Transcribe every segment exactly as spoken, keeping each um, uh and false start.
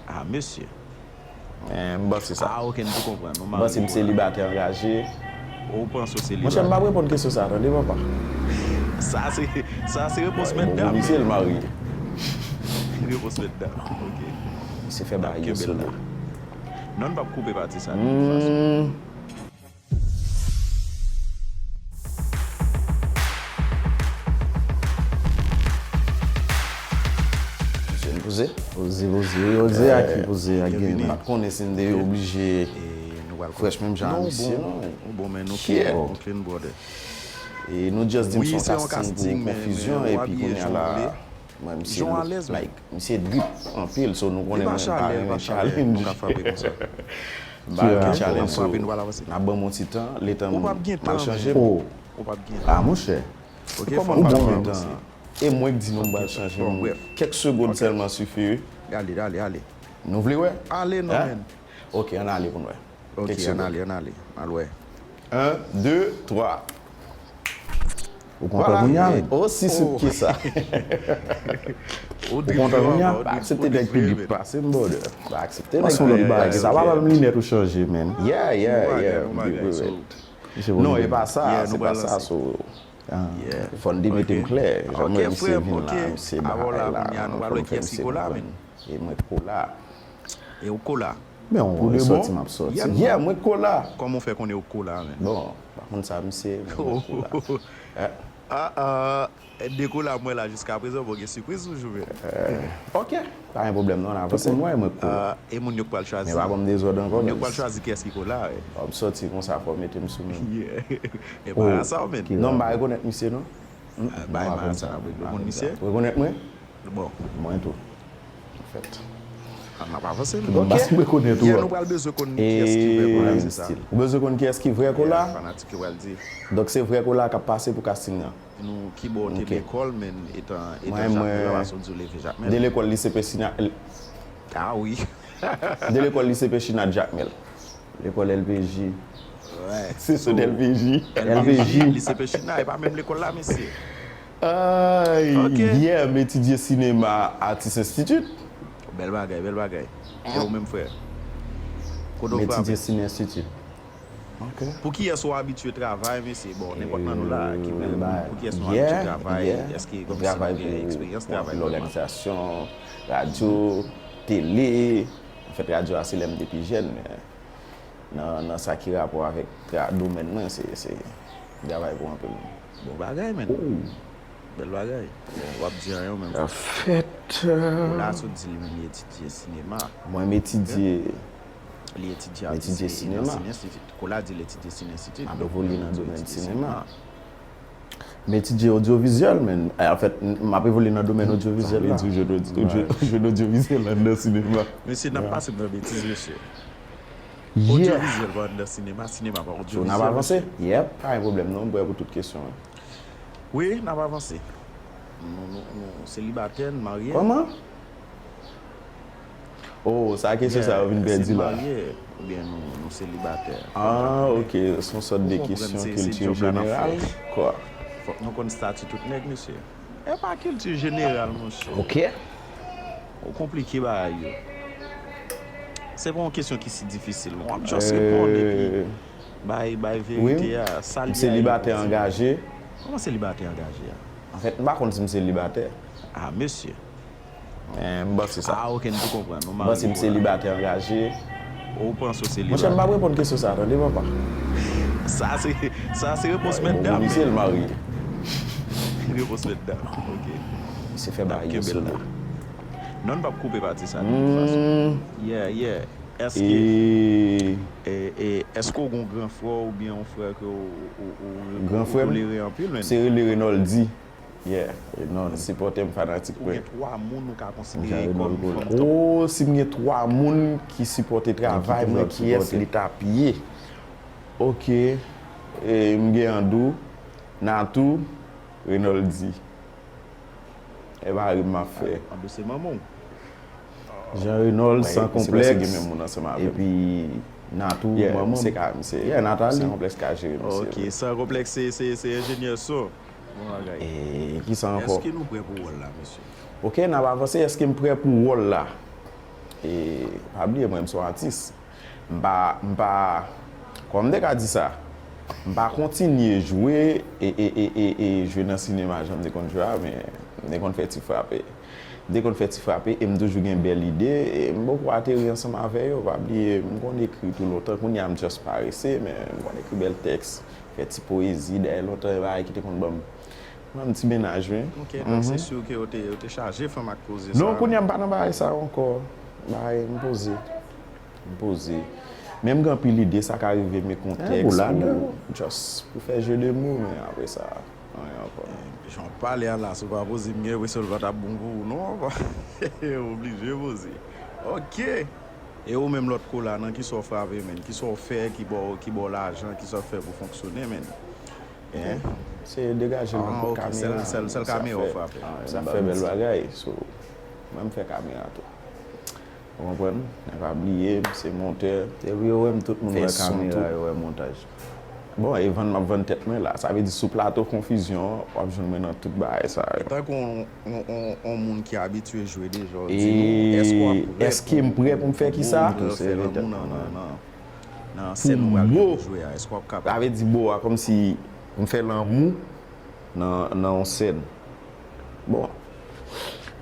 Ah, mesye. Men, m panse sa. Ah, ok, m te konprann. M panse m selibatè angaje. Ou panse w Monchè, m selibatè? P ap reponn kesyon sa, tande, papa. Sa se, sa se repons Bon, bon, mètdam. Misye, l marye. Repons mètdam. Ok. Misye fè bagay yo sou li. Non, n p ap koupe pati sa de tout fason. Hmm. Misye, n poze? Poze, poze, wi, poze a ki poze a gen. M pa t konnen si n te oblije fresh menm jan a misye, non. Ou bon, men nou clean, nou clean, brother. E nou just di m se yon casting pou konfizyon, epi kounye a la, mwen, misye, like, misye drip anpil, so nou konnen mwen pa renmen challenge. M pa renmen challenge, so n ap ban m yon ti tan, letan m al chanje m. Ah, monchè. Kòman m pa renmen tan? E mwen k di nou m pral chanje m. Kèk segond sèlman sifi, wi. Ale, ale, ale. Nou vle wè? Ale non, men. Ok, ann ale pou n wè. Ok, ann ale, ann ale. Al wè. Un, deux, trois. Ou kontan kounye a? Osi senp ke sa. Ou kontan kounye a? Pa aksepte nèg pi drip pase m, brother. Pa aksepte nèg pi drip pase. Sa pa menm linèt ou chanje, man. Yeah, yeah, yeah. Non, e pa sa, se pa sa. So, fò n te mete m klè. Jan mwen misye vin la, misye bagay la, fò m fè misye konprann. E mwen kola. E ou kola? Men ou de bon? Yeah, mwen kola. Kòman w fè konnen ou kola, men? Bon, pa konn sa misye, men mwen kola. Ah, ah, de kola mwen la jiska prezan, bon, gen sipriz toujou, men. Ok, pa gen pwoblèm non, n avanse. Tout moun wè mwen kola. E moun yo k pral chwazi. Men pa ban m dezòd ankò. Moun yo k pral chwazi kiyès ki kola, wi. Fò m sòti konsa, fò w mete m sou men. E pa sa, men. Non, m pa rekonèt misye, non. Bay ma sa, ou konn misye? Rekonèt mwen? Bon. Mwen tou. Anfèt. N ap avanse, men. Bon, bas, mwen rekonèt ou. Nou pral bezwen konn kiyès ki vrè kola, se sa. Ou bezwen konn kiyès ki vrè kola? Fanatik yo pral di. Donk, se vrè kola k ap pase pou casting lan. Nou, ki bò w te lekòl, men, etan, etan Jakmèl, la, paske w di w leve Jakmèl. De lekòl lise Pechina. Ah, wi. De lekòl lise Pechina Jakmèl. Lekòl L P J. Se sot L P J. L P J, lise Pechina, e pa menm lekòl la, mesye. Ay, yeah, m etidye sinema Artist Institute. Bèl bagay, bèl bagay. E ou menm, frè? Kote w frape? M etidye Cine Institute. Pou kiyès ou abitye travay, mesye? Bon, nenpòt nan nou la ki vle reponn. Pou kiyès nou abitye travay? Èske kòmsi nou gen eksperyans travay vrèman? Lòganizasyon, radyo, tele. Anfèt, radyo a se lè m te pi jèn, men nan, nan sa ki rapò avèk domèn mwen, se, se travay pou anpil moun. Bon bagay, men. Bèl bagay. Bon, w ap di anyen, ou menm? Anfèt. Kola sot di li menm li etidye sinema. Mwen, m etidye. Li etidye atis e nan Cine Institute. Kola di l etidye Cine Institute. M ap evolye nan domèn sinema. M etidye odyovizyèl, men. Anfèt, m ap evolye nan domèn odyovizyèl la. Sa vle di w jwenn odyovizyèl anndan sinema. Mesye, n ap pase nan betiz, mesye. Odyovizyèl pa anndan sinema, sinema pa odyovizyèl. So, n ap avanse? Yep, pa gen pwoblèm non, m prè pou tout kesyon an. Wi, n ap avanse. Nou, nou, nou selibatè, n marye. Kòman? Oh, sa kesyon sa yo vin pèdi la. Èske n marye oubyen nou, nou selibatè? Ah, ok. Se yon sòt de kesyon kilti jeneral, kwa. Fòk nou konn stati tout nèg, mesye. E pa kilti jeneral, monchè. Ok. Ou konplike bagay yo. Se pa yon kesyon ki si difisil, non. W ap just reponn epi bay, bay verite a. Sa l ye a. M selibatè angaje. Kòman selibatè angaje a? Anfèt, m pa konn si m selibatè. Ah, mesye. Men, m panse sa. Ah, ok, m te konprann. M panse m selibatè angaje. Ou panse w selibatè? Monchè, m p ap reponn kesyon sa, tande, papa. Sa se, sa se repons mètdam. Misye, l marye. Repons mètdam, ok. Misye fè bagay yo sou li. Non, n p ap koupe pati sa de tout fason. Yeah, yeah. Èske, e, e, èske w gen yon gran frè w oubyen yon frè ke w, w, w, w tolere anpil, menm? Se rele Renoldy. Yeah, Renoldy. Sipòtè m, fanatik mwen. Ou gen twa moun ou ka konsidere kòm fanm top? Oh, si m gen twa moun ki sipòte travay mwen, kiyès li t ap ye? Ok. E, m gen Andou, Natou, Renoldy. E pa ri m ap fè. Andou se manman w? Jean Renold, San Konplèks, epi Natou, manman m. Yeah, Nathalie. San Konplèks ka jere misye. Ok, San Konplèks se, se, se enjenyè son. Bon bagay. E kisa ankò? Èske nou prè pou wòl la, mesye? Ok, n ap avanse. Èske m prè pou wòl la? E pa bliye, mwen, m se yon atis. M pa, m pa, kòman m te ka di sa? M pa kontinye jwe, e, e, e, e, e jwe nan sinema jan m te konn jwe a, men m te konn fè ti frape. M te konn fè ti frape e m toujou gen bèl ide, e m poko ateri ansanm avè yo. Pa bliye, m konn ekri tou lontan. Kounye a, m just parese, men m konn ekri bèl tèks, fè ti poezi. Dèyè lontan, e bagay ki te konn ban m, ban m ti mennaj, wi. Ok, donk se si ke yo te, yo te chaje fanm ak koze sa. Non, kounye a, m pa nan bagay sa yo ankò. Bagay, m poze. M poze. Men m gen anpil ide, sa ka rive, men kontèks pou, just pou fè jeu de mots, men apre sa, anyen ankò. Jan w pale a la, si w pa poze, m gen enpresyon l pa t ap bon pou ou, non, papa. Ou oblije poze. Ok. E ou menm lòt Kola, nan kisa w frape, menn? Kisa w fè ki ba w, ki ba w lajan, kisa w fè pou fonksyone, menn? Hein? Se degaje l nan kot kamera. Sèl, sèl kamera w frape. Sa fè bèl bagay. So, mwen, m fè kamera tou. Ou konprann? Men pa bliye, m se montè. Depi yo wè m, tout moun wè kamera, yo wè montaj. Bon, e vann m ap vann tèt mwen la. Sa vle di sou plato konfizyon an, w ap jwenn mwen nan tout bagay sa yo. Tankou yon, yon, yon, yon moun ki abitye jwe deja, w di nou, èske w ap prè pou, pou w fè lanmou nan, nan, nan, nan sèn ou pral jwe a? Èske w ap kapab? Sa vle di bo a, kòmsi m fè lanmou nan, nan yon sèn. Bon,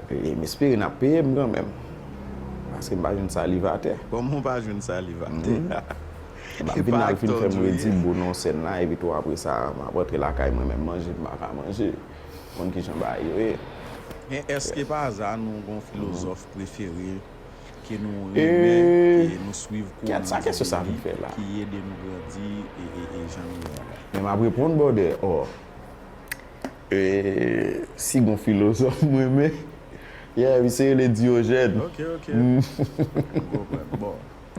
e, m espere n ap peye m kanmenm. Paske m pa jwenn salivatè. Kòman w pa jwenn salivatè? M ap vin al fin fè m redi bo nan sèn la, epi tou apre sa, m ap rantre lakay mwen menm, manje m pa ka manje. Konn kijan bagay yo ye. Men èske pa aza nou gon filozòf prefere ke nou renmen, ke nou swiv kouri, ki ede nou grandi, e, e, e jan nou ye a la? Men m ap reponn, brother. Oh. E, si gon filozòf m renmen, yeah, misye rele Diyojèn. Ok, ok. M konprann. Bon,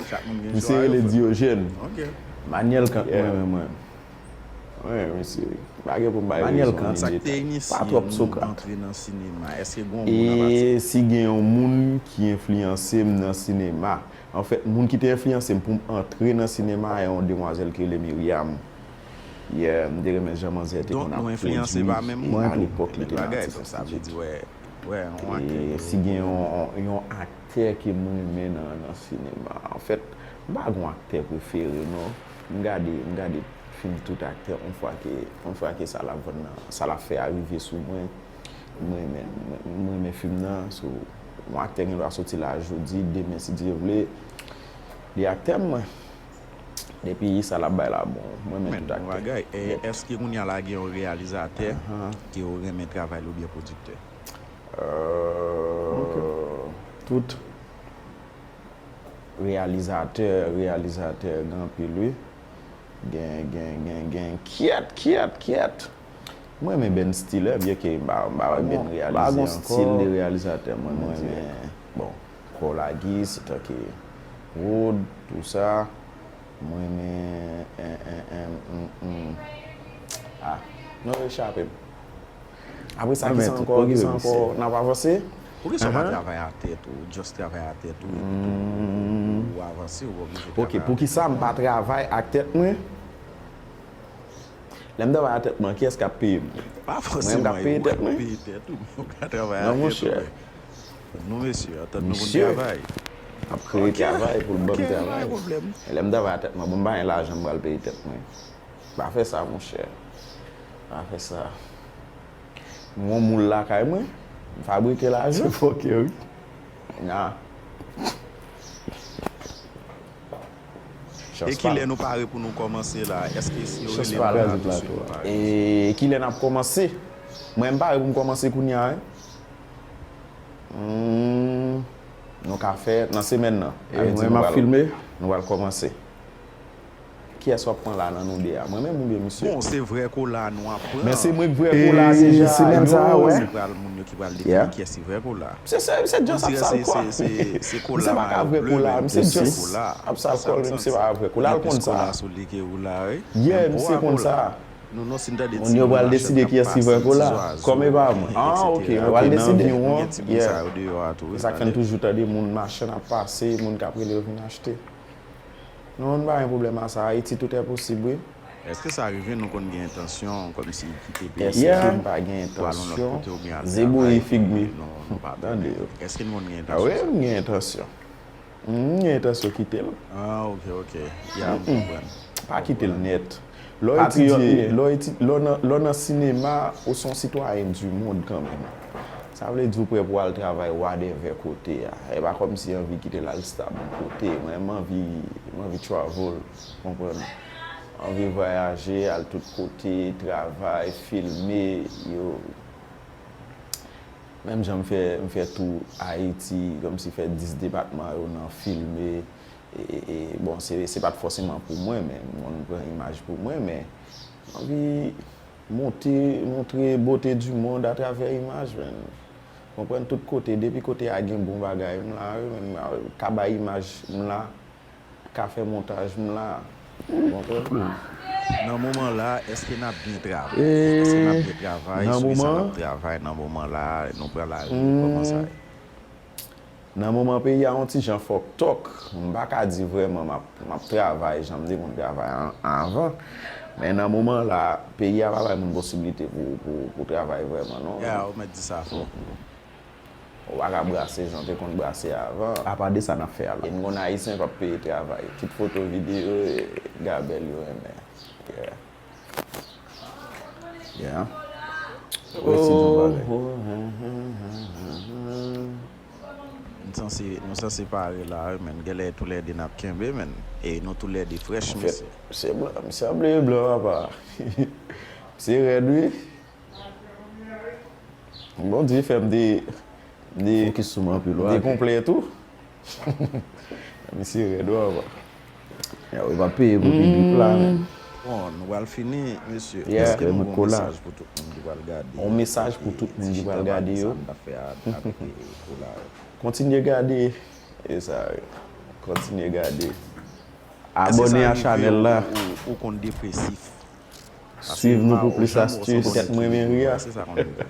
chak moun gen chwa yo, frè. Misye rele Diyojèn. Ok. Manyèl Kant m renmen, mwen. Wi, misye. Pa gen pou m bay rezon li. Sa k te inisye nou antre nan sinema? Èske gen yon moun an patikilye? E si gen yon moun ki enfliyanse m nan sinema, anfèt, moun ki te enfliyanse m pou m antre nan sinema, e yon demwazèl ki rele Myriam. Yeah, m te renmen jan manzè te konn ap pwodui alepòk li te nan Ti Fancy Chick. E si gen yon, yon aktè ke m renmen nan, nan sinema, anfèt, m pa gon aktè prefere, non. M gade, m gade fim tout aktè, yon fwa ke, yon fwa ke sa l ap vann nan, sa l ap fè a rive sou mwen, m renmen, m renmen fim nan. So, yon aktè gen dwa soti la jodi, demen, si Dye vle, li aktè m, mwen. Depi sa l ap bay la bon, mwen renmen tout aktè. Men, yon bagay, e, èske kounye a la gen yon reyalizatè ke w renmen travay li oubyen pwodiktè? Euh, tout reyalizatè, reyalizatè gen anpil, wi. Gen, gen, gen, gen, kyèt, kyèt, kyèt. Mwen renmen Ben Stiller, byenke m pa, m pa wè Ben reyalize ankò. Bon, m pa gon stil de reyalizatè mwen, mwen renmen, bon, Paul Aguis, tanke Wood, tou sa. Mwen renmen, en, en, en, mm, mm. Ah, non, l echape m. Apre sa, kisa ankò, kisa ankò? N ap avanse. Poukisa w pa travay a tèt ou, just travay a tèt ou, epi tou ou avanse, ou pa oblije travay a tèt ou. Ok, poukisa m pa travay ak tèt mwen? Lè m travay ak tèt mwen, kiyès k ap peye m? Pa fòseman, ou ka peye tèt ou, men ou ka travay a tèt ou. Non, mesye, antann nou pou n travay. M ap kreye travay pou l ban m travay. Lè m travay ak tèt mwen, bon, m pa gen lajan m pral peye tèt mwen. Pa fè sa, monchè. Pa fè sa. M gon moul lakay mwen. M fabrike lajan. Se fòkè, wi. Nah. E kilè nou pare pou nou kòmanse la? Èske si yo rele nou la, touswit nou pare? E kilè n ap kòmanse? Mwen, m pare pou m kòmanse kounye a, wi. Hmm, nou ka fè nan semèn nan. Sa vle di nou pral, nou pral kòmanse. Kiyès w ap pran la nan nou de a? Mwen menm oubyen misye? Bon, se vrè Kola nou ap pran. Men se mwen k vrè Kola, se jan nou. Se pral moun yo ki pral defini kiyès ki vrè Kola. Se, se, se just ap sal kwa. Misye pa ka vrè Kola, misye just ap sal kwa, misye pa vrè Kola, l konn sa. Yeah, misye konn sa. Moun yo pral deside kiyès ki vrè Kola, kòm e pa mwen. Ah, ok, yo pral deside. Yeah. Se sa k fè n toujou tande moun machann ap pase, moun k ap rele yo vin achte. Non, nou pa gen pwoblèm a sa. Ayiti, tout est possible, wi. Èske sa rive nou konn gen entansyon kòmsi kite peyi a pou al yon lòt kote oubyen al travay? Zebouye fig mi. Tande yo. Èske nou konn gen entansyon sa? Ah wi, m gen entansyon. M gen entansyon kite l. Ah, ok, ok. Ya, m konprann. Pa kite l nèt. Lè w etidye, lè w eti- lè w nan- lè w nan sinema, ou se yon sitwayen di mond kanmenm. Sa vle di ou prè pou al travay whatever kote a. E pa kòmsi anvi kite l al stab yon kote. Mwen, m anvi, m anvi travel, konprann? M anvi vwayaje, al tout kote, travay, filme, yo. Menm jan m fè, m fè tou Ayiti, kòmsi fè dis depatman yo nan filme. E, e, e, bon, se, se pa t fòseman pou mwen, men m konn pran imaj pou mwen, men m anvi monte, montre bote di mond atravè imaj, men. Konprann tout kote, depi kote a gen bon bagay, m la, wi, men m ka bay imaj, m la, ka fè montaj, m la. Konprann? Nan moman la, èske n ap byen travay? Èske n ap byen travay? Sou kisa n ap travay nan moman la? Nou pran lari, kòman sa ye? Nan moman peyi a yon ti jan fòk tòk, m pa ka di vrèman m ap, m ap travay jan m te konn travay an- avan. Men nan moman la, peyi a pa bay moun posiblite pou, pou, pou travay vrèman, non. Ya, ou mèt di sa fò. Ou pa ka brase jan w te konn brase avan. Apa de sa n ap fè a la? E m konn Ayisyen p ap peye travay. Kit foto, videyo, e gabèl yo renmen. Yeah. Yeah. Resi di yon bagay. Nou sanse, nou sanse pare la, wi, men. Genlè toulède n ap kenbe, men. E nou toulède frèch, mesye. Se blan, misye ap leve blan, papa. Misye rèd, wi. Bondye fè m de, de, Fokis sou mwen anpil, wi. Dekonplè tou. Misye rèd, wi, papa. Yo, yo pa peye pou piblik la, men. Bon, nou pral fini, mesye. Yeah. Èske nou Mwen gen kola. Mesaj pou tout moun ki pral gade? On mesaj pou tout moun ki pral gade yo. Sa n ap fè a, avèk, e, kola yo. Kontinye gade. E sa, kontinye gade. Abòne a chanèl la. Ou, ou konn depresif. Swiv nou pou plis astis. Poutèt mwen menm ri a. Se sa konn rive.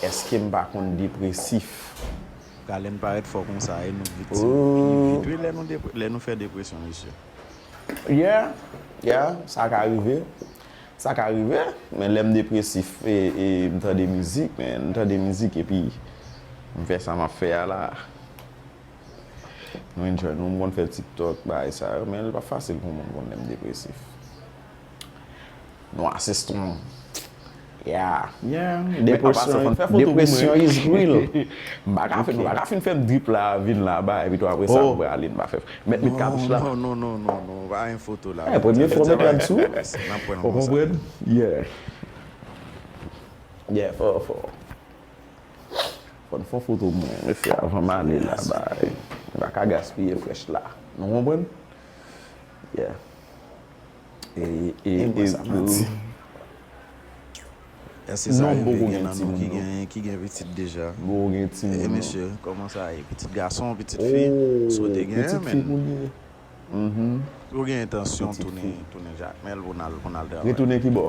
Èske m pa konn depresif? Ka lè n parèt fò konsa e nou viktim pi vit, wi, lè nou depre- lè nou fè depresyon, mesye. Yeah, yeah, sa ka rive. Sa ka rive, men lè m depresif e, e m tande mizik, men m tande mizik epi m fè sa m ap fè a la. Nou enjoy nou, m konn fè TikTok, bagay sa yo, men l pa fasil pou moun konn lè m depresif. Nou asiste. Yeah. Yeah, Depresyon, depresyon is real. M pa ka fin, nou pa ka fin fè m drip la, vin la, ba, epi tou apre sa, nou prale, n pa fè. Met, met kapich la. Non, non, non, non, non, pa yon foto la. Eh, premye fwa mwen pran sou. N ap pran Ou konprann? Yeah. Yeah, fò, fò. Fò n fè foto mwen, mesye, avan m ale la, ba. M pa ka gaspiye frèch la. Nou konprann? Yeah. E, e, e, Èske sa rive gen nan nou ki gen, ki gen pitit deja? Gwo gen timoun. E mesye, kòman sa ye? Pitit gason, pitit fi? Si w te gen, pitit fi pou li. Si w gen entansyon tounen, tounen Jakmèl pou n al, pou n al travay. Retounen ki bò?